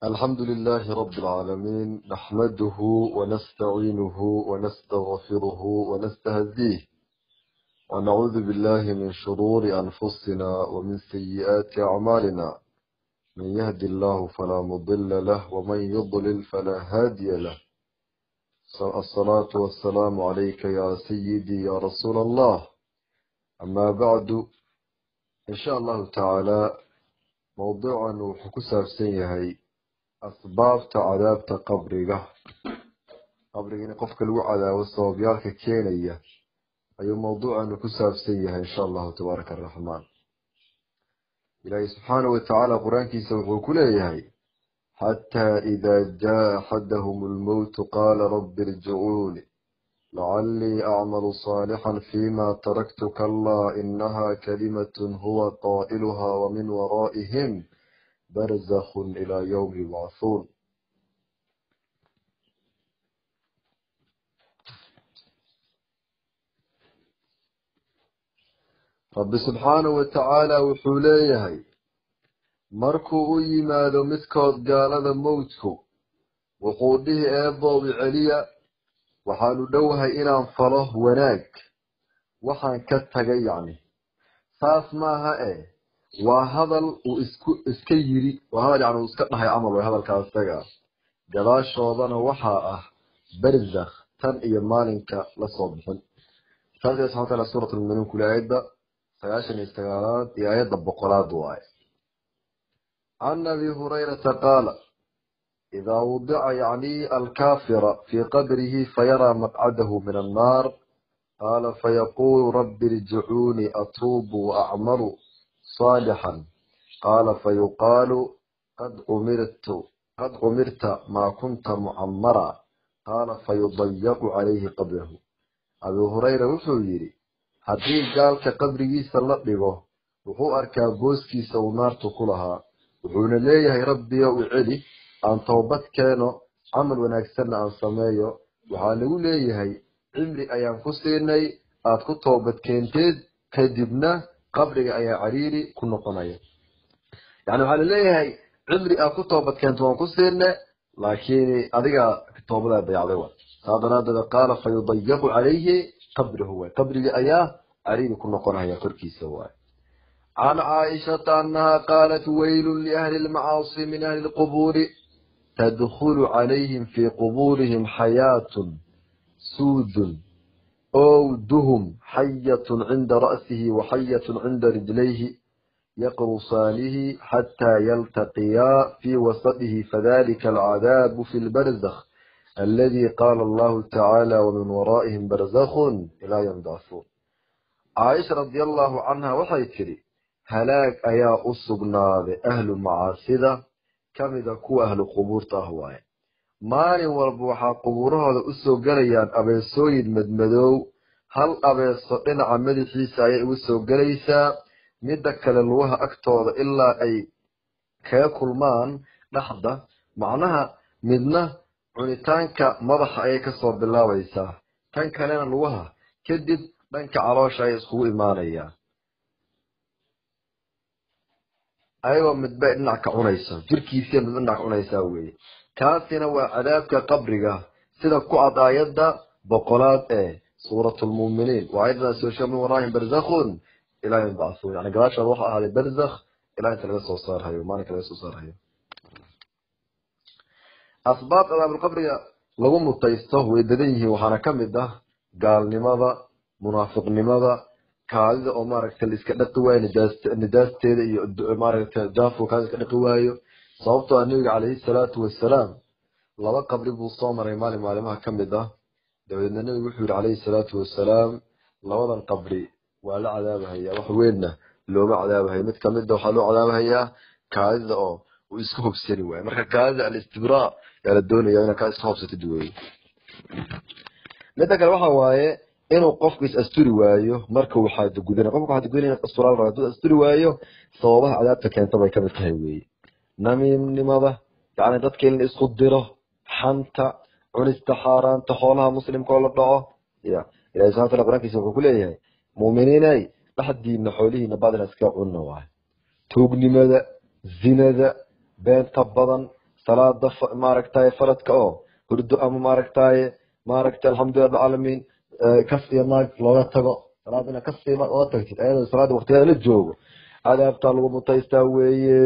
الحمد لله رب العالمين، نحمده ونستعينه ونستغفره ونستهديه، ونعوذ بالله من شرور أنفسنا ومن سيئات أعمالنا. من يهدي الله فلا مضل له ومن يضلل فلا هادي له. الصلاة والسلام عليك يا سيدي يا رسول الله. أما بعد، إن شاء الله تعالى موضوعا wuxuu ku saabsan yahay asbaabta cadaabta qabriga. Qabriga in qofka lagu cadaabo sababyaalka keenaya ayuu mawduucanu ku saabsan yahay, insha Allahu tabaaraka araxmaan. Ilaahay subxaanahu watacaala qur-aankiisa wuxuu ku leeyahay: xataa idaa jaa axadahum almowtu qaala rabbi irjicuuni lacallii acmalu saalixan fiima taraktu, kalaa inaha kalimatun huwa qaa'iluhaa wamin waraa'ihim barzakhun ilaa yawmi yubcathuun. Rabbi subxaanahu watacaala wuxuu leeyahay, markuu u yimaado midkood gaalada mowdku, wuxuu dhihi: "Eebow, celiya, waxaanu dhowahay inaan falo wanaag waxaan ka tagay." Yacni saas maaha e, waa hadal uu isku iska yiri, waa hadal yani uu iska dhahay camal way hadalkaas isaga. Gadaashoodana waxaa ah barzakh tan iyo maalinka lasoo bixin. Saas ilahi subxana wataala suurat almu'minuun kule, aayadda 99aad iyo aayadda 100aad waaye. Can Abi Hurayrata qaala: idaa wudica yacni alkaafira fii qabrihi fayaraa maqcadahu min annaar, qaala fayaqulu: rabbi irjicuunii atuubu waacmalu saalixan. Qaala fayuqaalu: qad umirta maa kunta mucamara. Qaala fayudayaqu calayhi qabrahu. Abu Hurayra wuxuu yidhi, haddii gaalka qabrigiisa la dhigo, wuxuu arkaa booskiisa uu naartu ku lahaa, wuxuuna leeyahay: "Rabbiyo, u celi, aan toobad keeno, camal wanaagsanna aan sameeyo." Waxaa lagu leeyahay: "Cimri ayaan ku siinay aad ku toobad keenteed." Kadibna qabriga ayaa cariiri ku noqonaya. Yani waxaa laleeyahay: "Cimri aad ku toobad keento waan ku siine, laakiin adiga toobadaa dayacday." Wa saa daraadeed qaala fayudayaqu calayhi qabrihu waay, qabriga ayaa cariiri ku noqonaya korkiisa waay. Can Caaishata annaha qaalat: waylun liahli lmacaasi min ahli lqubuuri, tadkhulu calayhim fii qubuurihim xayaatun suudun owduhum, xayatun cinda ra'sihi waxayatun cinda rijlayhi, yaqrusaanihi xataa yaltaqiyaa fii wasatihi, fadalika alcadaabu fi lbarzakh aladi qaala Allahu tacaala: wamin waraa'ihim barzakhun ilaa yawmi yubcahuun. Caaisha radia allahu canha waxay tidhi: halaag ayaa u sugnaaday ahlu macaasida kamida kuwa ahlu qubuurta ah waaye. Maalin walba waxaa qubuurahooda usoo gelayaan abeesooyin madmadoow. Hal abeeso dhinaca madaxiisa ayay ugu soo gelaysaa, midda kale lugaha agtooda, ilaa ay kaga kulmaan dhexda. Macnaha midna cunitaanka madaxa ayay kasoo bilaabaysaa, tan kalena lugaha, kadib dhanka caloosha ayay iskugu imaanayaan, ayagoo midba dhinac ka cunayso jirkiisiya, midba dhinac ka cunaysaa weeye. Kaasina waa cadaabka qabriga, sida ku cad aayadda 100aad ee suurat lmuuminiin. Waa aayaddan soo sheeg: min waraahim barzakhun ilaa yawm yubcahuun. Yani gadaashooda waxa ahaaday barzakh ilaa inta laga soo saarhayo, maalinka laga soo saarhayo. Asbaab cadaabulqabriga lagu mutaysto way badan yihiin, waxaana ka mid ah gaalnimada, munaafiqnimada, kaadida oo maaragtay la iska dhaqi waayo, nijaasteeda iyo maaragtay jaafo kaadida iska dhaqi waayo. Sababtoo ah Nabiga calayhi salaatu wasalaam laba qabri buu soo maray maalin maalimaha ka mid ah. Dabadeedna Nabigu wuxuu yihi calayhi salaatu wasalaam: "Labadan qabri waa la cadaabahaya, wax weynna looma cadaabahayo. Mid kamida waxaa loo cadaabahayaa kaadida oo uu iska hobsani waayo." Marka kaadida alistibraa yaa la doonaya inaad kaa iska hobsatid weeye. Midda kale waxa waaye inuu qofku is asturi waayo marka uu xaajo gudanay. Qofku xaajo gudanay inaad asturaa la rabaa. Hadduu asturi waayo, sababaha cadaabta keenta bay kamid tahay weeye. Namiimnimada, yacni dadka in la isku diro, xanta, cunista xaaraanta, xoolaha muslimka oo la dhaco. Ya Ilahi subxana wataala qur-aankiisa wuxuu ku leeyahay: "Muuminiinay, dhexdiina xoolihiina baadil iska cunna." Waayo tuugnimada, zinada, beenta badan. Salaada maaragtay faradka oo hurdo ama maaragtay alxamdulilah rabbilcaalamiin kas iyo naag looga tago, salaadina kas iyo naag ooga tagtid ayadoo salaada waqtigeeda la joogo, cadaabtaa lagu mutaystaa weeye.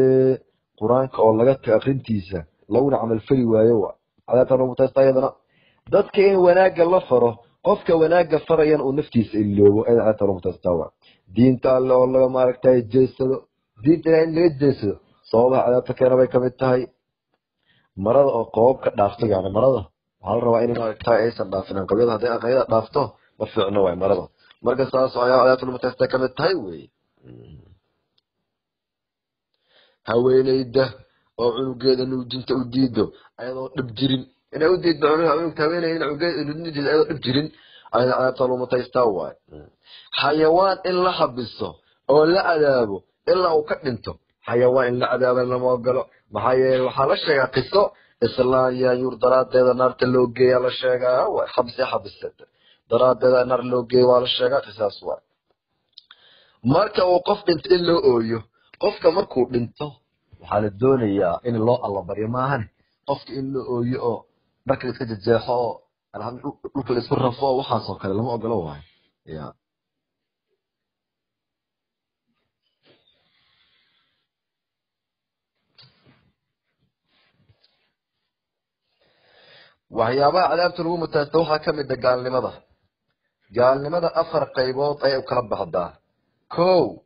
Qur-aanka oo laga tago akrintiisa laguna camalfali waayo wa cadaabtaa lagu mutaystaa iyadana. Dadka in wanaagga la faro, qofka wanaagga farayana uu naftiisa iloobo, ayada cadaabtaa lagu mutaystaa wa. Diinta alle oo laga maaragtay jeesado, diinta ilahay in laga jeesado sababaha cadaabta keena bay kamid tahay. Marada oo qoobka dhaafto, yani marada waxaa la rabaa in maaragtay aysan dhaafin anqabyada, hadday anqabyada dhaafto ma fiicno waay marada. Marka saas ayaa cadaabta lagu mutaystaa kamid tahay weeye. Haweeneyda oo cunugeeda nuujinta u diido ayadoo dhib jirin, inay u diiddo cunugta haweeneyda cunugeeda nuujinta ayadoo dhib jirin, ayada cadaabta lagu mutaystaa waay. Xayawaan in la xabiso oo la cadaabo ilaa uu ka dhinto, xayawaan in la cadaabana lama ogolo. Maxaa yeelay waxaa la sheegaa qiso islaan yaanyuur daraaddeeda naarta loo geeyaa la sheegaa waay, xabsi xabisata daraaddeeda naar loo geeya waa la sheegaa qisaas waay. Marka uu qof dhinto in loo ooyo, qofka markuu dhinto waxaa la doonayaa in loo allabaryo maahane qofka in loo ooyo oo dharka la iska jejeexo oo dhulka la isku rafo oo waxaasoo kale lama ogolo waay. Ya waxyaabaha cadaabta lagu mutaysto waxaa kamid ah gaalnimada. Gaalnimada 4 qaybood ayay u kala baxdaa. 1,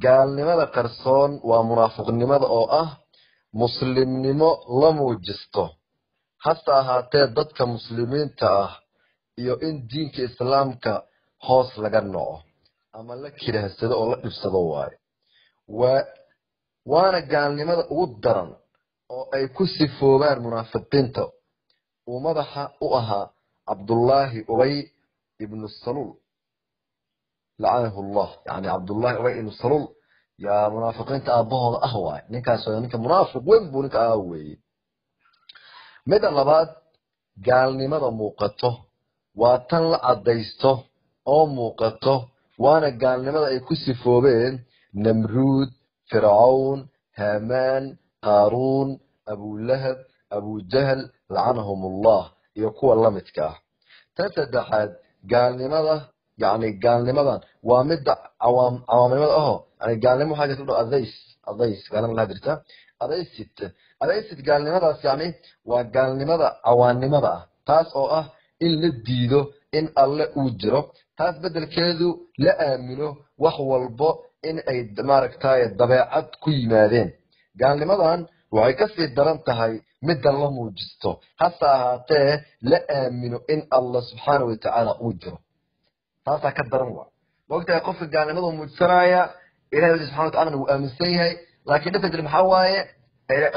gaalnimada qarsoon waa munaafiqnimada oo ah muslimnimo la muujisto, hase ahaatee dadka muslimiinta ah iyo in diinka islaamka hoos laga noco ama la kirahsado oo la dhibsado waaye. Waana gaalnimada ugu daran oo ay ku sifoobaan munaafiqiinta uu madaxa u ahaa Cabdullaahi Ubay ibnu Saluul lacanahu Allah. Yani Cabdullaahi Ubay ibnu Saluul yaa munaafiqiinta aabbahooda ah waaye. Ninkaas waa ninka munaafiq weyn buu ninka ahaa weeye. Midda labaad, gaalnimada muuqato waa tan la caddaysto oo muuqato, waana gaalnimada ay ku sifoobeen Namruud, Fircawn, Haamaan, Qaaruun, Abulahab, Abujahl lacanahum Allah iyo kuwa lamidka ah. Tan saddexaad, gaalnimada yani gaalnimadan waa midda cawaamnimada aho, yani gaalnimo waxaa jirta udhow adays gaalnimo lahaa jirta adaysid gaalnimadaas yani waa gaalnimada cawaannimada ah, taas oo ah in la diido in alle uu jiro, taas beddelkeedu la aamino wax walbo in ay maaragtay dabeecad ku yimaadeen. Gaalnimadan waxay kasii daran tahay midda la muujisto, hase ahaatee la aamino in Allah subxaana watacaala uu jiro, taasaa ka daran waa. Maogtahay qofka gaalnimada muujisanaya ilahay wajhi subxana watacala wuu aaminsan yahay, laakiin dhibka jira maxaa waaye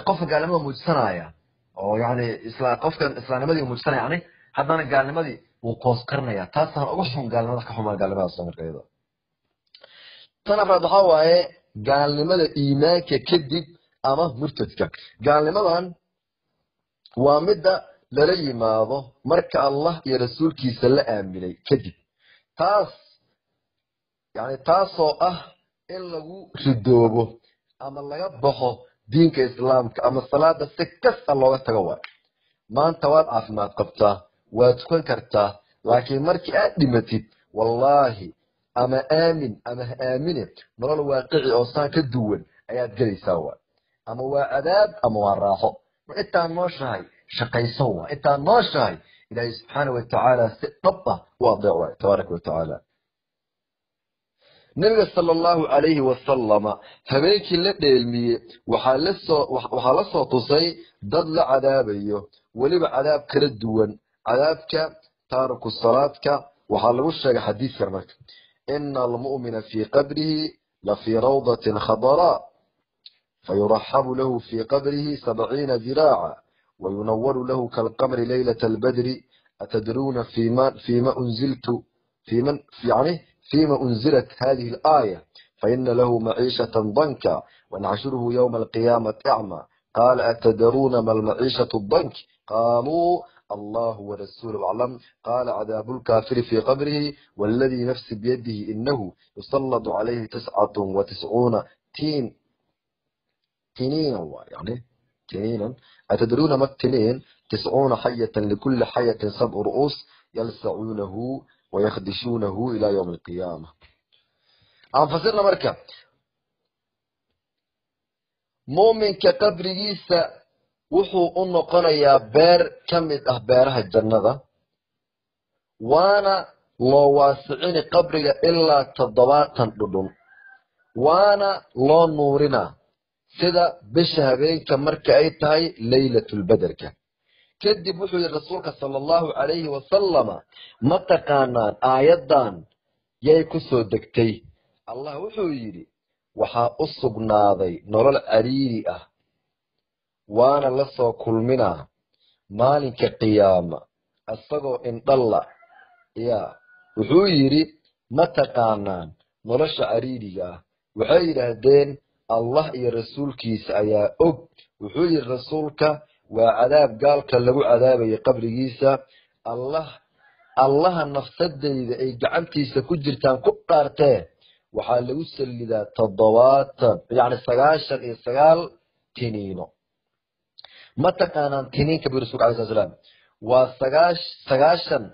qofka gaalnimada muujisanaya oo yani qofkan islaamnimadii muujisanaya yani haddana gaalnimadii wuu koos qarinaya, taasaan uga xun gaalnimada ka xumaan gaalnimadaas marka iyada. Tan afraad waxaa waaye gaalnimada iimaanka kadib ama murtadka. Gaalnimadan waa midda lala yimaado marka Allah iyo rasuulkiisa la aaminay kadib, taas yani taasoo ah in lagu ridoobo ama laga baxo diinka islaamka ama salaada si kasta looga tago waay. Maanta waad caafimaad qabtaa, waad tukan kartaa, laakiin markii aad dhimatid wallaahi ama aamin ama ha aamine nolol waaqici oo saan ka duwan ayaad gelaysaa waay. Ama waa cadaab ama waa raaxo. Intaan nooshahay shaqayso waay, intaan nooshahay ilaahay subxaana watacaala si dhab ah u adeec waay tabaaraka watacaala. Nabiga sala allahu calayhi wasalama habeenkii la dheelmiyey waxaa la soo tusay dad la cadaabayo, weliba cadaab kala duwan. Cadaabka taariku salaadka waxaa lagu sheegay xadiidkan marka, ina almu'mina fii qabrihi la fii rawdatin khadaraa fayuraxabu lahu fii qabrihi 70 diraaca wayunawaru lahu kalqamri laylata albadri atadruuna fiima unziltu yani فيما أنزلت هذه الآية فإن له معيشة ضنكا ونحشره يوم القيامة أعمى قال أتدرون ما المعيشة الضنك قالوا الله ورسوله أعلم قال عذاب الكافر في قبره والذي نفسي بيده إنه يسلط عليه 99 تنين يعني Tiniinan atadruuna ma tiniin? 90 xayatan likulli xayatin 7 ru'uus yalsacuunahu wayakhdishuunahu ilaa yowmi alqiyaama. Aan fasirna marka muuminka qabrigiisa wuxuu u noqonayaa beer ka mid ah beeraha jannada, waana loo waasicini qabriga ilaa 70 dhudhun, waana loo nuurinaa sida bisha habeenka marka ay tahay leylatulbaderka. Kadib wuxuu yidhi rasuulka sala allahu calayhi wasalama, ma taqaanaan aayaddan yay ku soo degtay? Allah wuxuu yidhi waxaa u sugnaaday nolol cariiri ah, waana la soo kulminaa maalinka qiyaama isagoo indhalla. Ya wuxuu yidhi ma taqaanaan nolosha cariiriga ah? Waxay yidhaahdeen Allah iyo rasuulkiisa ayaa og. Wuxuu yidhi rasuulka waa cadaab gaalka lagu cadaabayay qabrigiisa. Allaha nafsadayda ay gacantiisa ku jirtaan ku dhaartee waxaa lagu sallidaa 70, yacni 99 tiniino. Ma taqaanaan tiniinka buu rasuulka alayhi salaam? Waa 90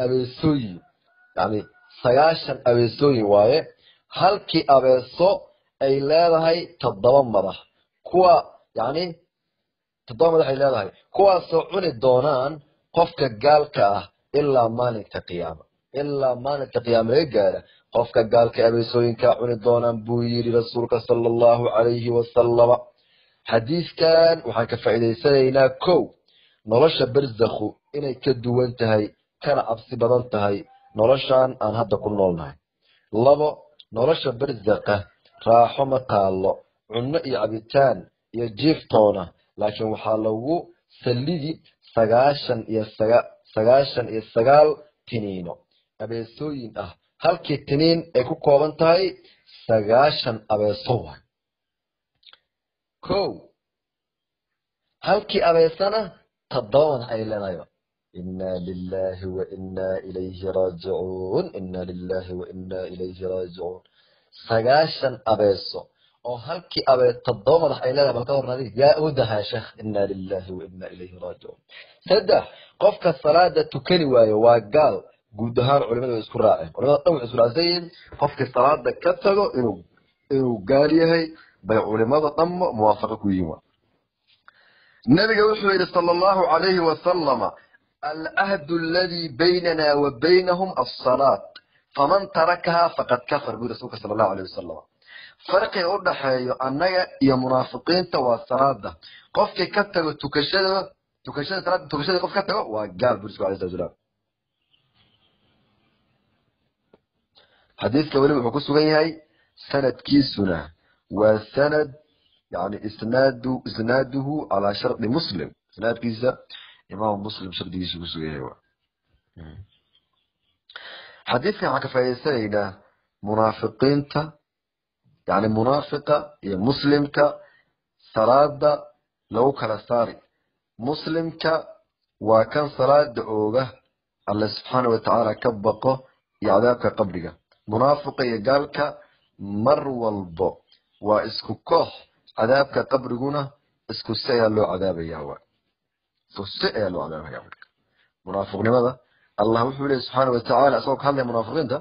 abeesooyin, yacni 90 abeesooyin waaye. Halkii abeeso ay leedahay 7 madax, kuwa yacni 7 madax ay leedahay, kuwaasoo cuni doonaan qofka gaalka ah ilaa maalinka qiyaama, ilaa maalinka qiyaama laga gaara qofka gaalka abeesooyinkaa cuni doonaan buu yidhi rasuulka sala allahu calayhi wasalama. Xadiiskan waxaan ka faa'iidaysanaynaa kow, nolosha barzakhu inay ka duwan tahay kana cabsi badan tahay noloshan aan hadda ku noolnahay. 2, nolosha barzakha raaxo ma taallo, cunno iyo cabitaan iyo jiiftoona, laakiin waxaa lagu sallidi 99 tiniino abeesooyin ah. Halkii tiniin ay ku kooban tahay 90 abeeso waay. 1, halkii abeesana 7 madax ay leedahay. Inna lillahi wa inna ilayhi raajicuun, inna lillahi wa inna ilayhi raajicuun. 90 abeeso oo halkii 7 madax ay leedahay, bal ka warran adiga yaa awdahaa sheekh. Inna lillahi wa inna ilayhi raajicuun. 3, qofka salaada tukani waayo waa gaal. Guud ahaan culimadu way isku raaceen, culimada dhan waxay isku raacsan yihiin qofkii salaada ka tago inuu gaal yahay bay culimada dhanba muwaafaqa ku yihiin. Nabiga wuxuu yidhi sala allahu calayhi wasalama, alcahdu aladii baynana wa baynahum alsalaat faman tarakaha faqad kafar, buu rasuulka sala allahu alayhi wasalam. Farqiga u dhaxeeyo annaga iyo munaafiqiinta waa salaada. Qofkii ka tago tukashada salaada tukashada qof ka tago waa gaal, buu rasuulka alayhi salatu wasalaam. Xadiiska weli wuxuu ku sugan yahay sanadkiisuna waa sanad, yani isnaaduhu calaa shardi Muslim, isnaadkiisa imaam Muslim shardigiisu ku sugan yahay. Xadiiskan waxaan ka faa'iidaysanaynaa munaafiqiinta, yani munaafiqa iyo muslimka salaada lagu kala saari. Muslimka waa kan salaada ooga, alle subxaana watacaala ka baqo iyo cadaabka qabriga. Munaafiqa iyo gaalka mar walbo waa isku koox, cadaabka qabriguna isku si ayaa loo cadaabaya, isku si ayaa loo cadaabaya. Munaafiqnimada Allah wuxuu leeyahy subxaana watacaala isagoo ka hadlaya munaafiqiinta,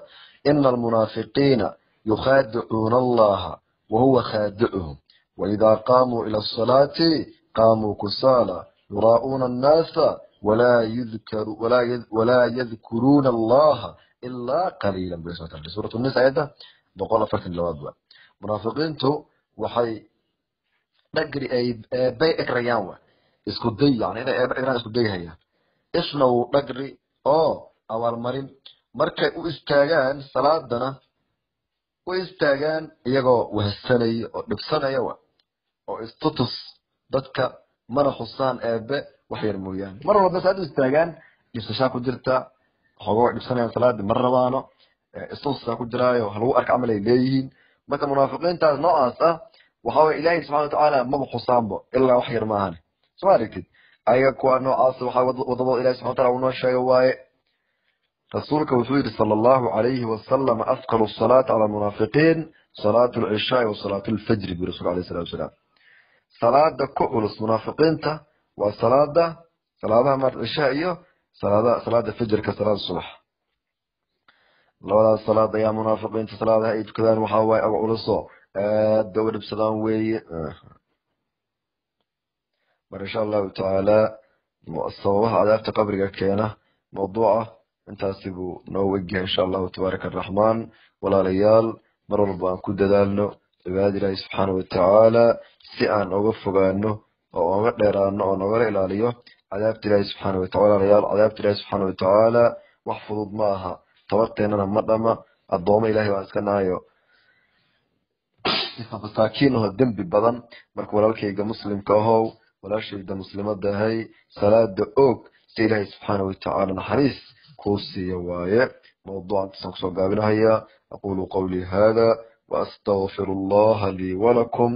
ina almunaafiqiina yukhaadicuuna allaha wahuwa khaadicuhum waidaa qaamuu ila asalaati qaamuu kusaala yuraa'uuna annaasa walaa yadkuruuna allaha ilaa qaliilan. Bu suuratu nisa ayadda 142. Munaafiqiintu waxay dhagri ay eebbay egrayaan, wa isku day, yani inay eebbe egraan isku dayhayaan. Isna wuu dhagri oo abaalmarin markay u istaagaan salaadana u istaagaan iyagoo wahsanaya oo dhibsanaya wa oo istutus dadka, mana xusaan eebbe wax yar mooyaane. Mar walba salaad u istaagaan dhibsashaa ku jirta, xogoo dhibsanayaan salaada ma rabaano, istutusaa ku jiraayo ha lagu arka camal ay leeyihiin. Marka munaafiqiintaas noocaas ah waxaa waye ilaahay subxana watacaala maba xusaanbo ilaa wax yar maahane. Soo aragtid ayaga kuwa noocaas waxaa wadadooda ilahi subxana wataala uu noo sheegay waaye. Rasuulka wuxuu yidhi sala allahu calayhi wasalam, afqalu asalaati cala almunaafiqiin salaatu alcishaai wa salaatu alfajri, buu rasulka alayhi salatu wasalaam. Salaada ku culus munaafiqiinta waa salaada, salaadaha maarta cishaha iyo salaada fajrka, salaada subax. Labadaas salaad ayaa munaafiqiinta salaadaha ay tukadaan waxaa waaye uga culuso, aad bay uga dhibsadaan weeye. Mar insha allahu tacaala sababaha cadaabta qabriga keena mawduuca intaasi buu noo wegyahay insha allahu tabaaraka araxmaan. Walaalayaal, mar walba aan ku dadaalno cibaadada ilaahi subxaana watacaala si aan uga fogaano oo oga dheeraano oo nogala ilaaliyo cadaabta ilaahi subxaana watacala. Walaalayaal, cadaabta ilaahi subxaana watacaala wax fudud ma aha, tabarteennana ma dhama, addoommo ilahay baan iska nahayo masaakiin aho dembi badan. Marka walaalkayga muslimka ahow, walaashayda muslimada ahay, salaada oog si ilaahay subxaana watacaala naxariis kuu siiyo waaye. Mawduucan intaasaan kusoo gaabinahayaa. Aqulu qawlii hada waastagfiru allaha lii walakum,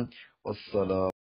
wassalaam.